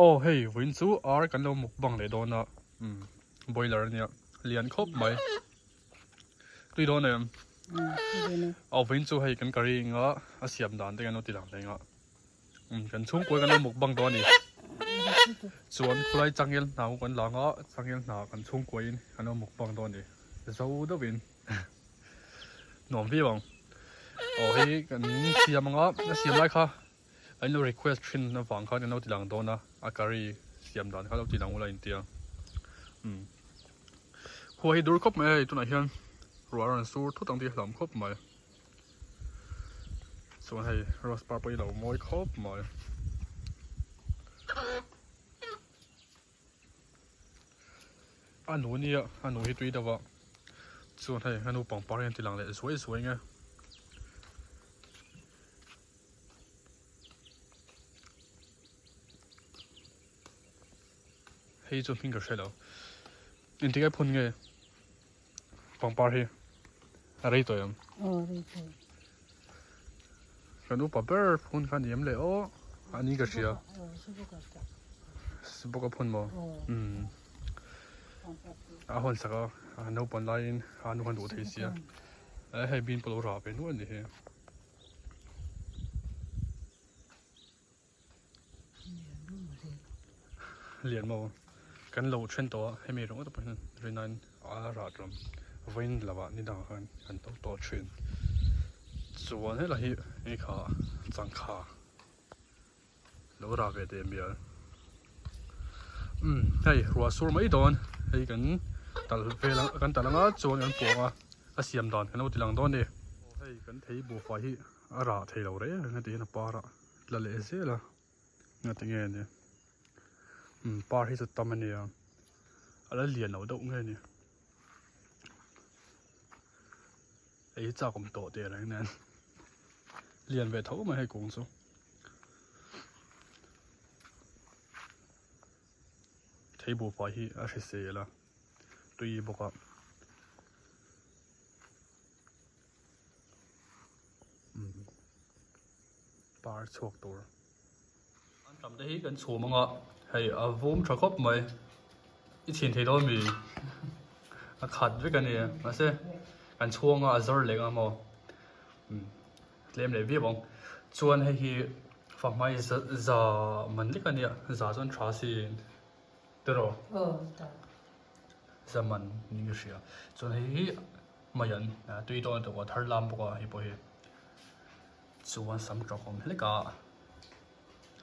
Aw hei vawiin chu ar kan lo mukbang leh dawn a umm boiler ania lian khawp mai tui dawn em aw vawiin chu hei kan curry anga a siam dan te kan lo ti lang leh anga umm kan chhungkawi kan lo mukbang dawn a ni chuan khulai changel hna pawh kan la anga changel hna kan chhungkawiin kan lo mukbang dawn a ni zo deuhin nuam viau ang aw hei kan siam anga a siam lai kha. An lo request thin avang khan kan lo ti lang dawn a, a curry siam dan kha lo ti lang ula intia. Umm khua hi dur khawp mai a hei tunah hian ruah a rawn sur thut ang tih a hlauhawm khawp mai. Chuan hei rose par pawh hi a lo mawi khawp mai. A nu nia a nu hi tui deuh a chuan hei a nu pangpar hi an ti lang leh zuai zuai nge. Hei chu hming ka hre lo engtik ai phun nge pangpar hi a rei tawh em aw rei tawh kan upa ber phun kha ni em le aw a ni ka hria bawk a phun maw umm a hawn sak a a naupang laiin a nu khan duh thei sia hei bean pawh a lo rah ve nual a ni hi. Lian maw kan lo then tawh a hemi ringawt pawh hian rinaiin a rah tlawm vawiin lovah ni dangah khan kan to tawh thin chuan helai hi hei kha changkha lo rah ve teh mial umm hei ruah sur mai dawn hei kan tal vel ang kan tal anga chuan kan puang a a siam dan kan lo ti lang dawn a ni hei kan thei buhfai hi a rah thei lo reng reng a tiin a par a tla leh zel a ngati nge ni umm par hi chu tam a nia a la lian lo deuh nge ni ei hi chak awm tawh teh reng nen lian ve tho mai hei kung chu thei buhfai hi a hrisel a tui bawk a. Par chhuak tur an tam te hi kan chhum anga hei a vum tha khawp mai i chhin thei dawn mi a khat vek a ni mahse kan chhuang a a zawr leh ang maw tlem leh viau ang chuan hei hi fahmai za man lek a nia za chuan tha sin tiraw za man niin ka hria chuan hei hi mai an tui dawn a thar lam bawk a hei pawh hi chuan sam tawk awm hlek a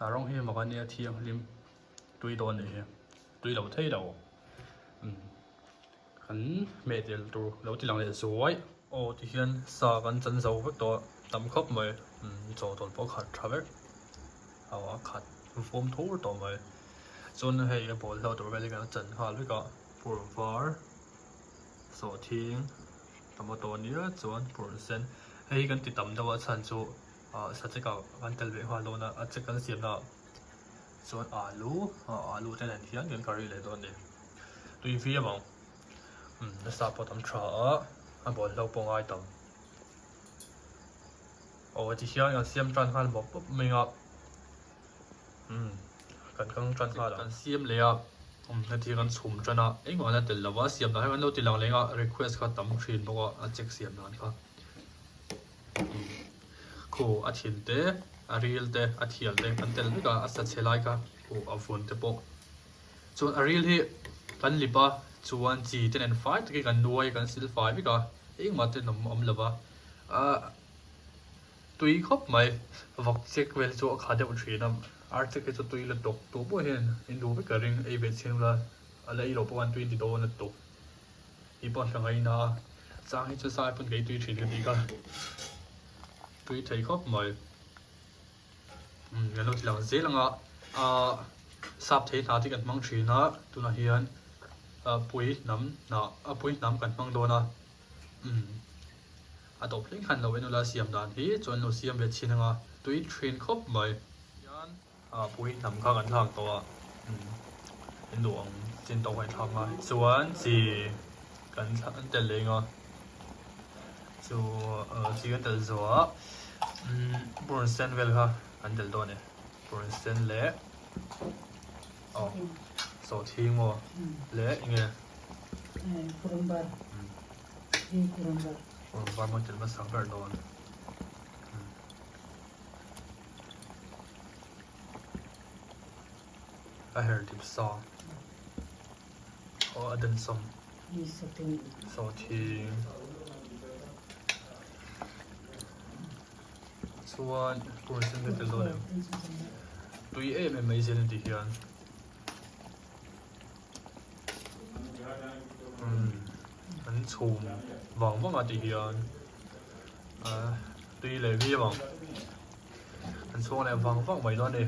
a rawng hi mak a nia thianghlim tui dawn a nih hi tui lo thei lo umm kan hmeh tel tur lo ti lang leh zuai aw ti hian sa kan chan zo vek tawh a tam khawp mai umm chaw tawlh pawh a khat tha vek aw a khat vawm thur tawh mai chuan hei a bawl hlauh tur vel hi kan chan nghal vek a pur var. Sawhthing tomato ania chuan purh sen hei hi kan ti tam deuh a chhan chu ah sachek ah kan tel ve nghal dawn a a chek kan siam na ah chuan alu ah alu te nen hian kan curry leh dawn a ni tui viau ang umm nasa pawh tam tha a a bawlhlo pawh ngai tam aw ti hian kan siam tan nghal mawp mawp mai a. Umm kan kang tan nghal a. Kan siam leh a, umm heti kan chhum tan a, engmah la tel lova siam dan hi kan lo ti lang leng a, request kha tam thin bawk a, a check siam dan kha. Umm khu a thin te, a ril te, a thial te kan tel vek a, a sa chhe lai kha khu a vun te pawh. Chuan a ril hi kan lip a, chuan chi te nen fai takin kan nuai kan sil fai vek a, engmah te an awm lova, ah. Tui khawp mai, vawk chek vel chu a kha deuh thin a, ar chek hi chu tui la tawk tawh pawh hian in duh vek ka ring, ei ve chhin ula a la ei loh pawh khan tui in ti dawn a tawk tih pawh ka ngaina a, chang hi chu sai pawn ka ei tui thin ka tih kha tui thei khawp mai, umm kan lo ti lang zel ang a, ah sap thei hna te kan hmang thin a, tunah hian ah pui hnam hnah a pui hnam kan hmang dawn a, umm. A tawp thleng khan lo en ula siam dan hi chuan lo siam ve chhin anga tui thin khawp mai. Hian ah pui hnam kha kan thlak tawh a in duh ang chin tawk a inthlak nga chuan chi kan an tel leh eng a chu chi kan tel zawh ah purun sen vel kha kan tel dawn e purun sen leh. Sawhthing maw? Leh eng nge? Purumbar. Hi purumbar. Purumbar maw tel hmasa ber dawn. A her dip sa. Aw a den sawm. Hi sawhthing. Sawhthing. Chuan purun sen ka tel dawn em? Tui em em mai zel an tih hian. Umm an chhum vang vang a tih hian ah tui leh viau ang. An chhung leh vang vang mai dawn a ni.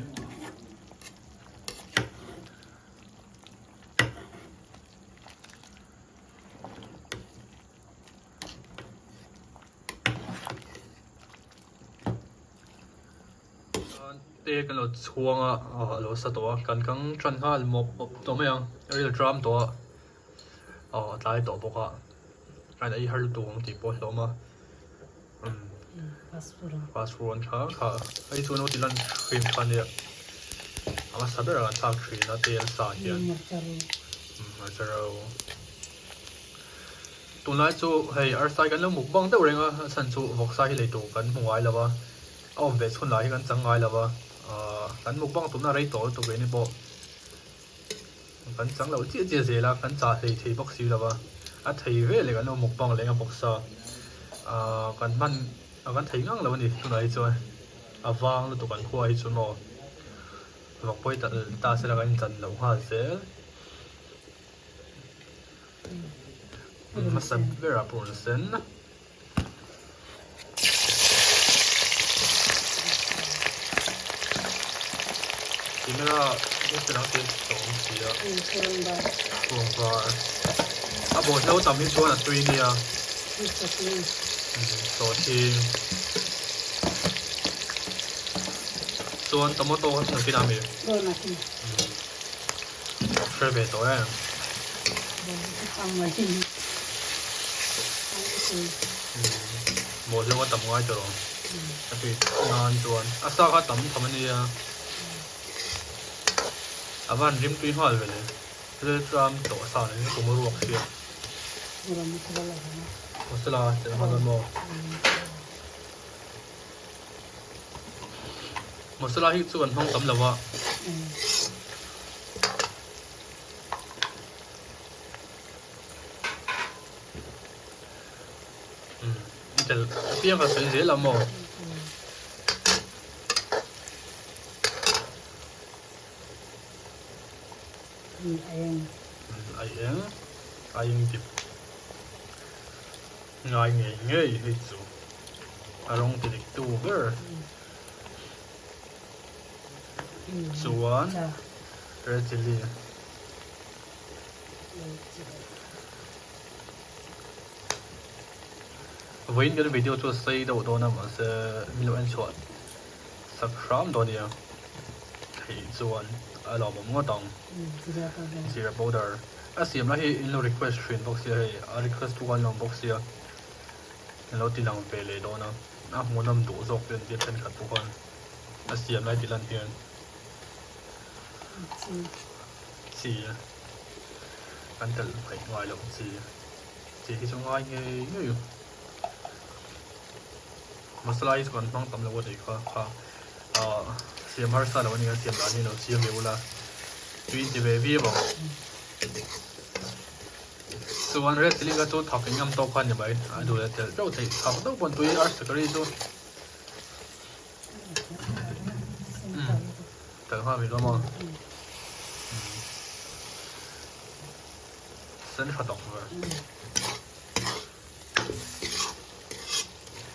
Te kan lo chhuang a a lo sa tawh a kan kang tan nghal mawp mawp tawh mai ang a ril tram tawh a aw a tlai tawh bawk a kan ei har lutuk ang tih pawh a hlawm a umm passport kha kha hei chu an lo ti lan thin kha nia a hmasa berah an thlak thin a tel sa hian hmarcha ro. Tunlai chu hei arsai kan lo muk bang deuh reng a, a chhan chu vawksa hi lei tur kan hmu ngai lo a, a awm ve chhun lah hi kan chang ngai lo a, ahh kan muk bang tumna rei tawh lutuk ve ni pawh kan chang loh chiah chiah zel a, kan chah hlei thei bawk si lo a, a thei ve leh kan lo muk bang leh a vawksa ahh kan hman a kan thei ngang lo a ni tunah hi chuan a vang lutuk an khua hi chu maw vawk pawi ta sela kan inchan loh nghal zel. Hmasa berah purun sen. Camera hi dang te tawh awm si a. Purun var. A bawlhlo tam hi chuan a tui nia. Sawhthing. Chuan tomato kha chu nakin a mi. Hre ve tawh em? Maw hleuh a tam ngai tawh a tui nan chuan a sa kha tam tham a nia a van rim tui nghal ve le thil tram tawh sa nen kum a ruak sia masala tel nghal dawn maw Masala hi chu kan hmang tam lo a. Umm tel apiang ka sawi zel a maw. Ai eng ai eng dip. Ngai ngei ngei hei chu a rawng ti dik tu ber chuan red chilli vawiin kan video chu a sei deuh dawn a mahse min lo en chhuah sak hram dawn nia theih chuan a lawmawm ngawt ang zira powder a siam lai hi in lo request thin bawk sia hei a request tu khan lawm bawk sia in lo ti lang ve leh dawn a a hmuhnawm duh zawk te an tia thenkhat pawh khan a siam lai ti lan hian chi kan telh theih ngai loh chi chi hi chu ngai ngei ngei. Masala hi chu kan hmang tam lo a tih kha kha ah siam harsa lo a nia siam dan hi lo siam ve ula tui ti ve viau ang chuan red chilli kha chu thak in ngam tawk kha a ni mai a duh leh telh teuh theih thak deuh pawn tui arsa curry chu umm telh nghal mai dawn maw sen tha tak ve.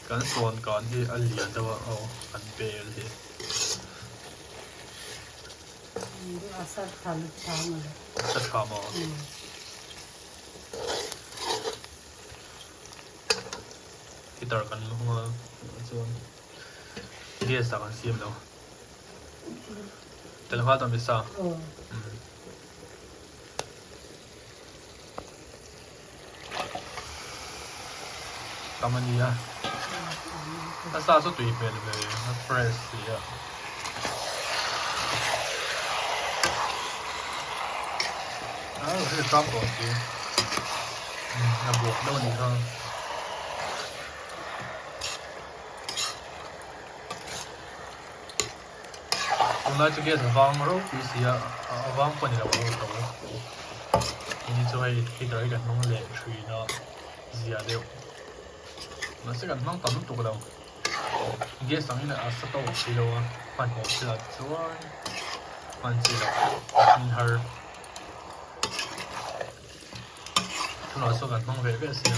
Kan sawn kan hi a lian deuh a aw kan bel hi. A sa tha A sa tha maw? Heater kan hmang a chuan gas ah kan siam lo. Tel nghal dawn mi sa? Tam a nia a sa chu tui hmel ve a fresh si a. A hei tlang tawh si. A buak deuh a nih kha. Tunlai chu gas a vang ropui si a, a vang pawh a ni lo ang tho. Ini chu hei heater hi kan hmang leh thin a, zia deuh. Mahse kan hmang tam lutuk lo. Gas angin a sa tawk si lo a, hmanhmawh chilah chuan hman chi loh a hmin har. Tunah chuan kan hmang ve ve si a.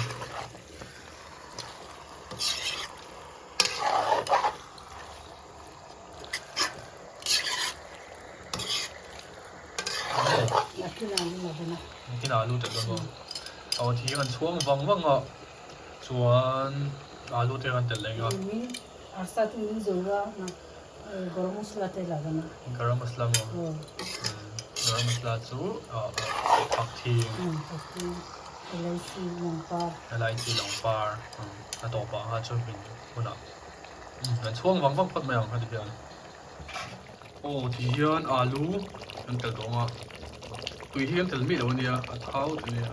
Nakinah alu tel dawn maw? Aw thi kan chhuang vang vang a chuan alu te kan tel leh eng a. Garam masala maw? Garam masala chu thak thing. Elaichi lawngpar a tawpah kha chuan min hunah kan chhuang vang vang phawt mai ang heti hian. Aw ti hian alu kan tel tawh ang a, tui hi kan tel miah lo ania a thau ta nia.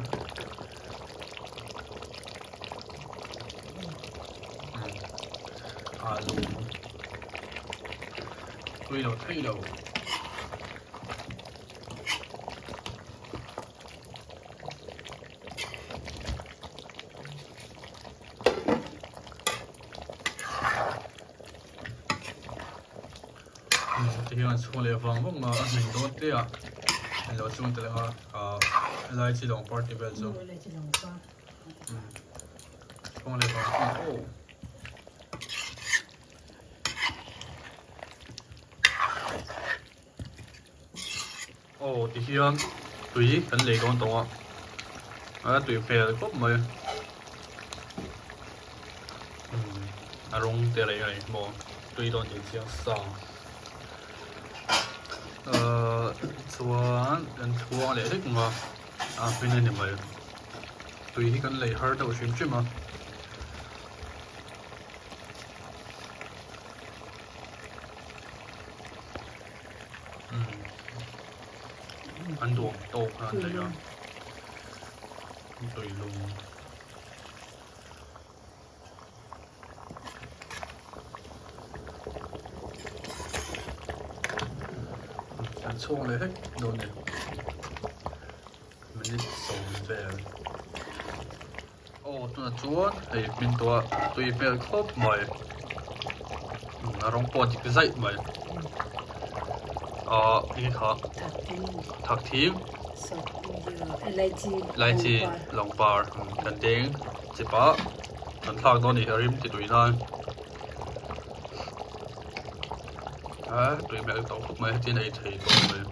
Alu tui lo thei lo. Ti hian an chhung leh vang vang a, a hmin dawn te ah an lo chhung tel ang a, ah helai chi lawng party vel chu chhung leh vang vang aw. Aw ti hian tui kan lei dawn tawh a, a tui hmel khawp mai umm a rawng te reng reng maw tui dawn tih chiang sa ahh chuan kan chhuang leh hlek ang a a hmin a ni mai tui hi kan lei har deuh hrim hrim a. An duh ang tawk khan an daih a tuilum an chhuak leh vek dawn a ni minute sawm vel Aw tunah chuan hei hmin tawh a tui hmel khawp mai a rawng pawh a dik zaih mai ahh eng kha thak thing elaichi lawngpar kan deng chip a kan thlak dawn a ni a rim ti tui nan a tui hmel tawh khawp mai hetiang a ei thei tawh mai.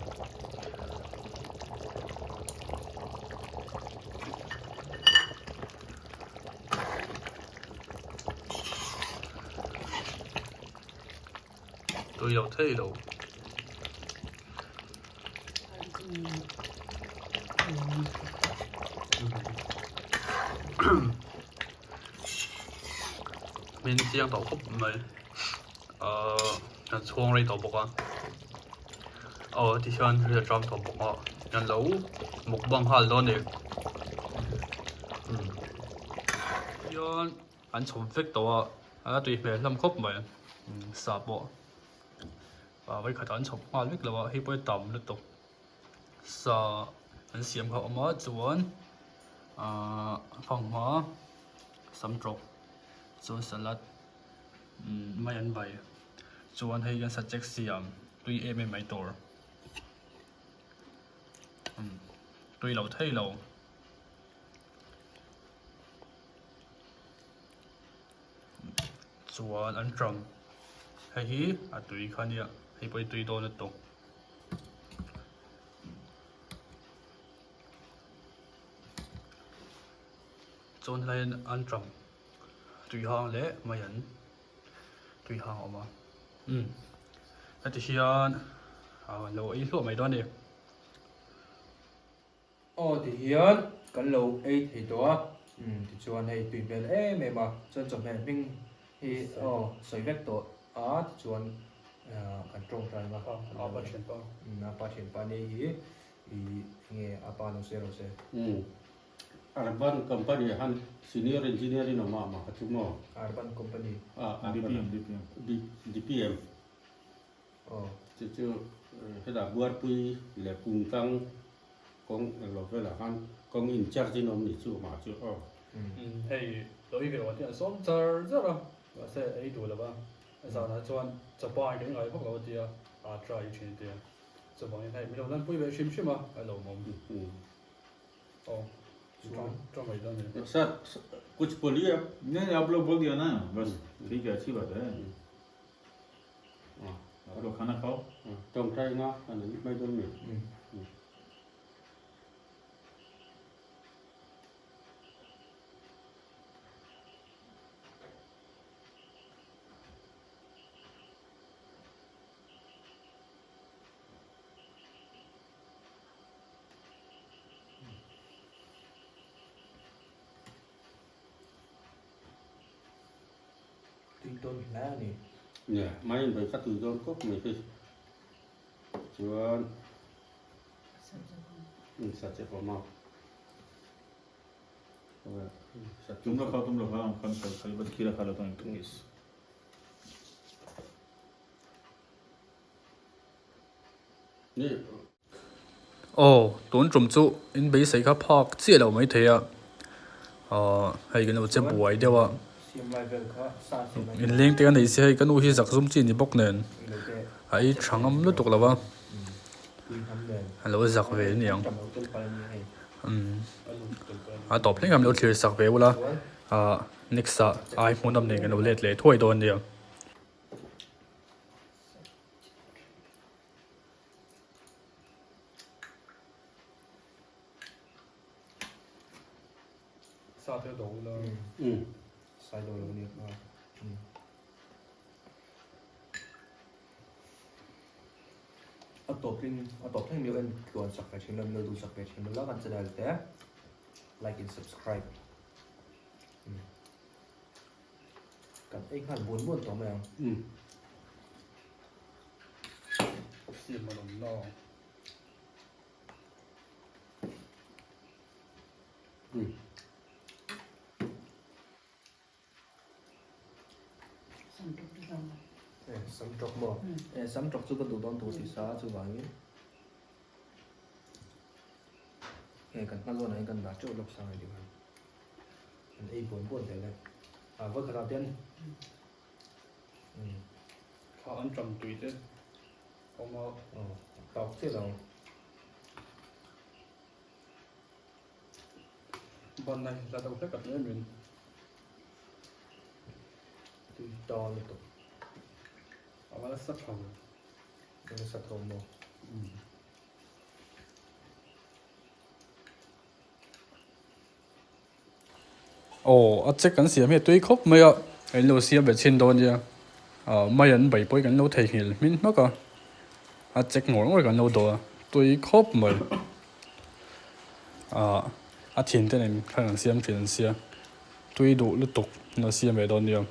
Tui lo thei lo. Min chiang tawh khawp mai. Ahh kan chhuang rei tawh bawk a. Aw ti hian hei a tang tawh bawk a an lo mukbang nghal dawn a ni hian an chhawp vek tawh a a tui hmel hlawm khawp mai sa pawh ah vawikhatah an chhawp nghal vek lo a hei pawh hi tam lutuk sa an siam kha a awm a chuan ahh fanghma samtawk chuan salad. Mai an vai chuan hei kan subject siam tui em em mai tur tui lo thei lo chuan an tang hei hi a tui kha nia hei pawh hi tui dawn lutuk. Chuan helai hian an tang. Tui hang leh mai an tui hang a awm a umm heti hian ah lo ei hluah mai dawn a ni. Aw ti hian kan lo ei thei tawh a umm tichuan hei tui hmel em em a chuan chawhmeh hming hi aw sawi vek tawh a tichuan ah kan tawngtai ang a A pa thianpa umm a pa thianpa nei hi. hi enge a pa lo se rawh se. Umm Urban company ah khan senior engineer in awm a mah kha chu maw? Urban company. Ah Urban DPM. Aw. Chu chu hetah Buarpui leh Kungtlang kawng eng lo velah khan kawng in charge in awm ni chu mah chu aw. Umm hei lo i ve awh te an sawm char char a mahse ei duh lo va zanah chuan chapai kan ngai vak lo a tia a try thin a tia chuvangin hei min lo lanpui ve hrim hrim a a lo awm aw chuan tawng mai dawn ni. Sir kuch boliye aap. Nahi aap log bol diya na bas theek hai achhi baat hai. Aap log khana khao. Tawngtai nga an mai dawn mi. Tui dawn hle a ni. Nia, mai in vawikhat tui dawn khawp mai hi. Chuan sa che pawh maw. Tum lo khao tum lo khao ang khan khali bas khira kha lo tawng ek piece. Aw, tun tum chu in beisei kha phak chiah lo maithei a, aw hei kan lo che buai deuh a, in leng te ka nei si hei ka nu hi zak zum chi ni bawk nen a ei tha ngam lutuk lo va, a lo zak ve aniang umm a tawp thleng khan min lo thlir sak ve ula ah next ah ai hmuhnawm nen kan lo let leh thuai dawn nia. Sa te do la. Um. Sai do lo ni kha. Um. A tawpin a tawp thleng miau en tluan sak ve thin lo min lo duh sak ve thin lo la kan channel te like and subscribe. Um. Kan ei nghal buan buan tawh mai ang. Um. Siam a lawm lo. Sam tawk maw? Sam tawk chu ka duh dawn tur tih sa a chuvangin hei kan hma zawnah hian kan dah teuh lawk sang anih khan kan ei buan buan tel e a vawikhatah ten Thla an ṭam tui te awm a. Aw, tawk chiah lo. Ban a hla deuh hlek a hle min. Tui ta lutuk. A va nasa tha ve. A nasa tho maw? Aw, a check kan siam hi a tui khawp mai a, a in lo siam ve chhin dawn nia, ah mai an bai pawhin kan lo theihnghilh hmin hmak a, a check ngawr ngawr kan lo dawh a, tui khawp mai, ah a thin te nen khan an siam thin an sia, tui duh lutuk an lo siam ve dawn nia.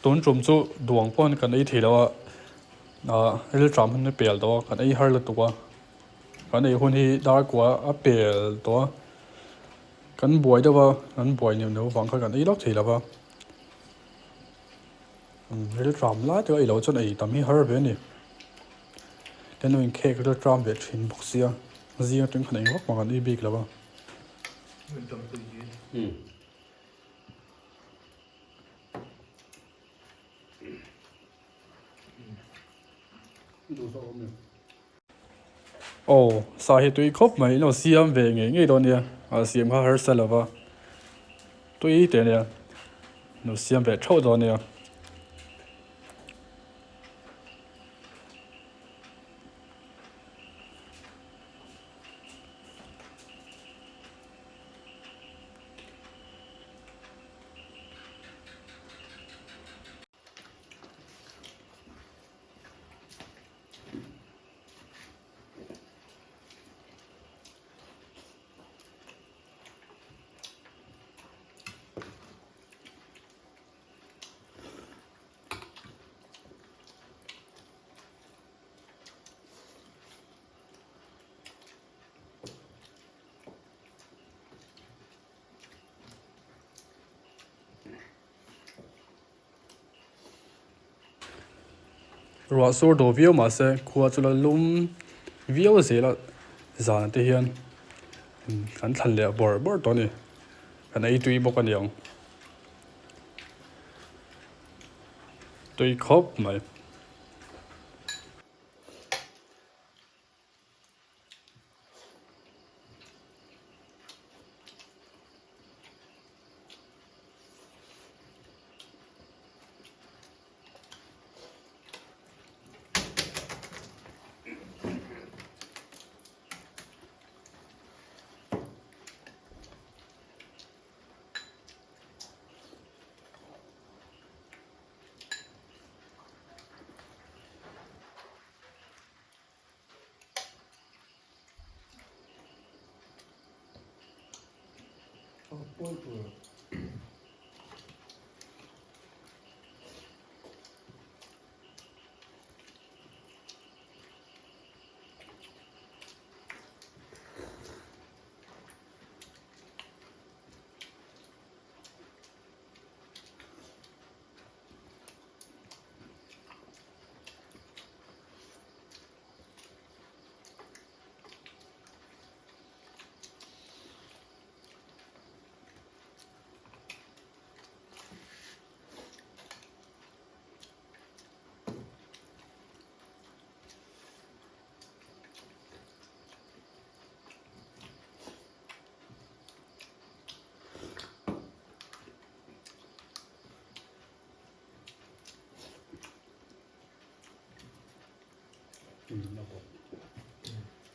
Tun tum chu duang pawh kan ei thei lo a ah rilṭam hun a pel tawh a kan ei har lutuk a kan ei hun hi dar kua a pel tawh a kan buai deuh a kan buai neuh neuh vang khan kan ei lawk thei lo va rilṭam lai te ei loh chuan ei tam hi har ve a ni. Kan lo inkhek rilṭam ve ṭhin bawk sia zing aṭang khan eng vak mah kan ei bik lo a. Aw sa hi tui khawp mai ilo siam ve ngei ngei dawn nia a siam kha harsa lova tui teh ania lo siam ve theuh dawn nia. Ruah sur duh viau mahse khua chu la lum viau zel a zan te hian kan thlan leh bawrh bawrh tawh a ni kan ei tui bawk a ni ang tui khawp mai.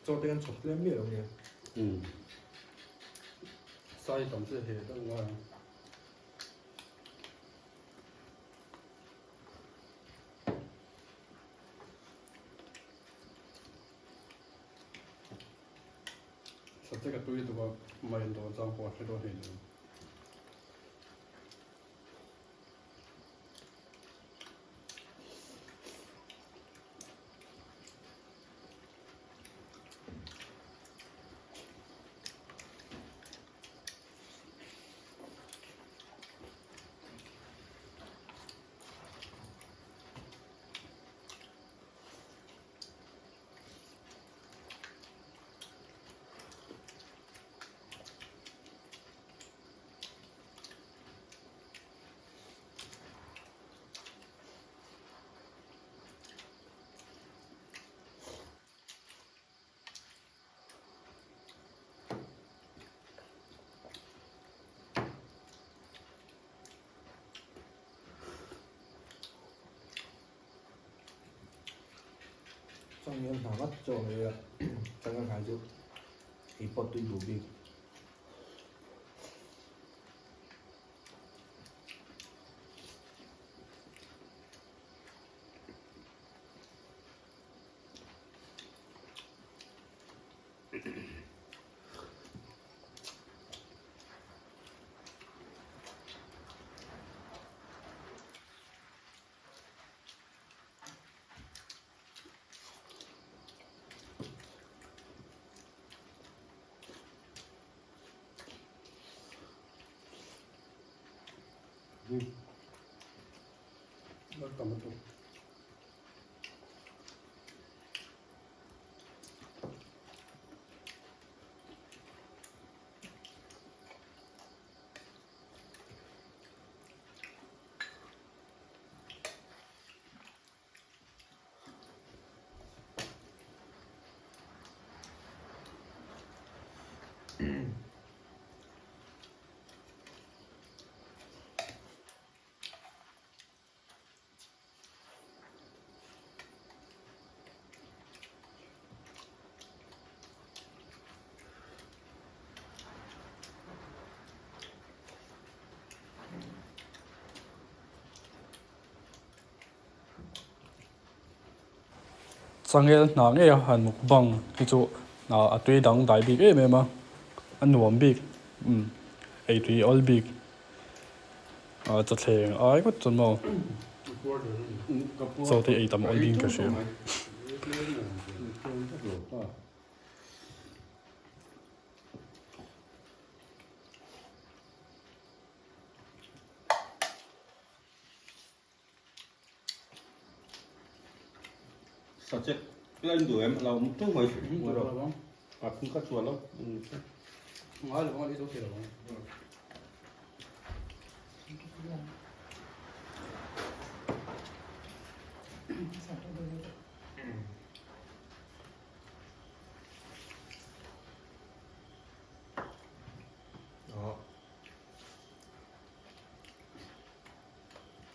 Chaw te kan chhawp tlem miah lo nge. Sai tam chu he deuh ngai ang. Sa te ka tui lutuk a, mai an dawn chang pawh a hre dawn hei lo. Changel hna ngat chaw ngei a changel hnai chu ei pawh tui duh bik. Changel hna ngei a han mukbang hi chu a tui dang dai bik em em a a nuam bik umm ei tui awl bik ah chawthleng ai ngawt chuan maw chaw te ei tam awl bik in ka hria. Sachek la in duh em a lo awm ṭeuh mai a phun kha chuan lo ngai lo ang i zo thei lo ang.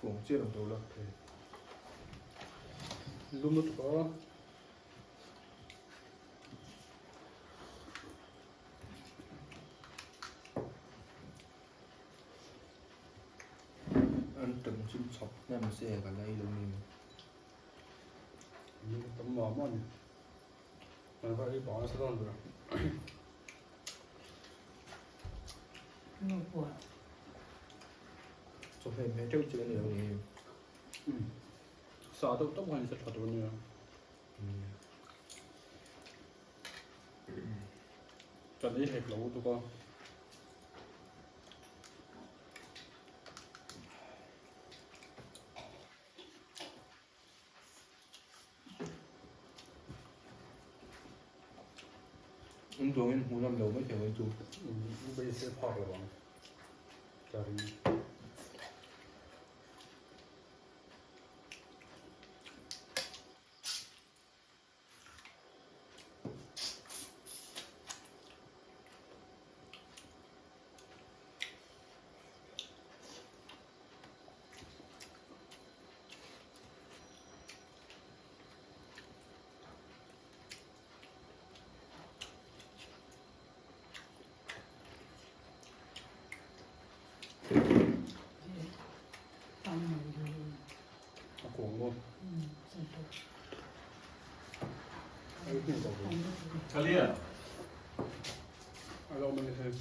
Kawng chiah ang tawh la thei. Lum lutuk a. An tam chu chhawp hnem se ka la ei lo ni. Tam mah mah ni. Kan va ei bang nasa dawn ber. Chawhmeh hmeh teuh chi a ni lo ni. Sa deuh tawp khan i sa tha tur a nia. Kan ei hek lo lutuk a. An duangin hmuh lam lo mai thei ang chu. Beisei phak lo ang. Ka ring. A kuang maw? Thalia. A lo awm a ni hei.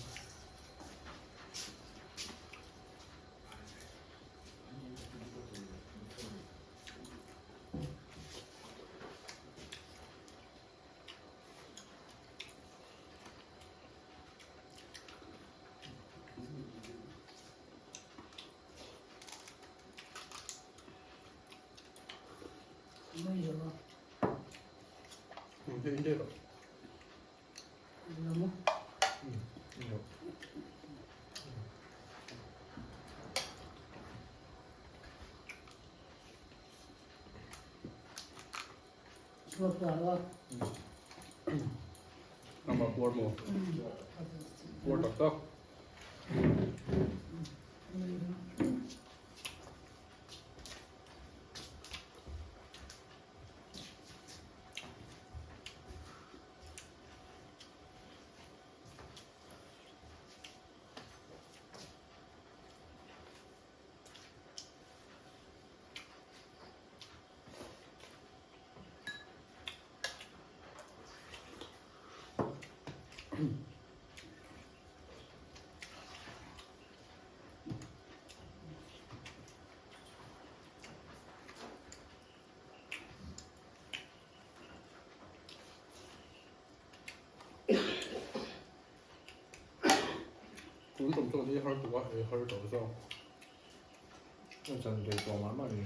Ama puar maw? Puar tak tak. Tun tum chuan i har duh a, ei har tawh zawk. A chan rei tawh mah mah ni.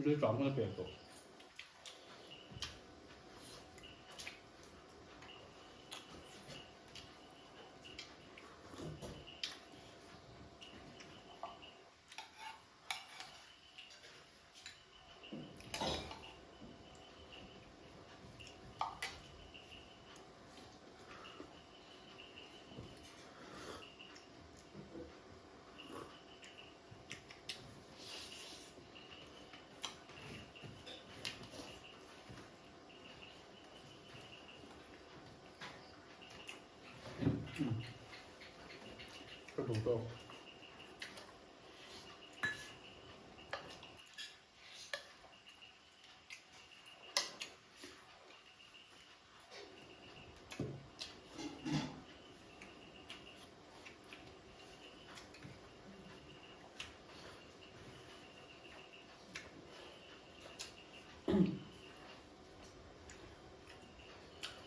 Rei tang hun a pek tawh. Ka duh tawk.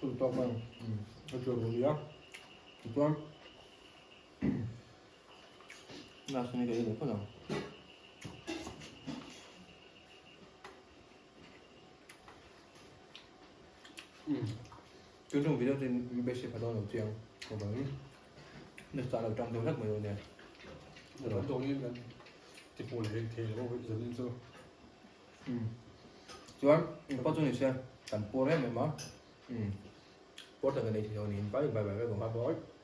Duh tawk mai ka chu ru nia tichuan last ni ka ei leh phawt ang. Tun ṭum video chu in beisei pha dawn lo chiang avangin next ah lo ṭang deuh hlek mai dawn nia. Kan tawngin kan ti hmuh leh thei lo zanin chu. Chuan engpawh chu ni se kan puar em em a, puar tak kan ei thei lo niin bye bye bye bye. Bye bye.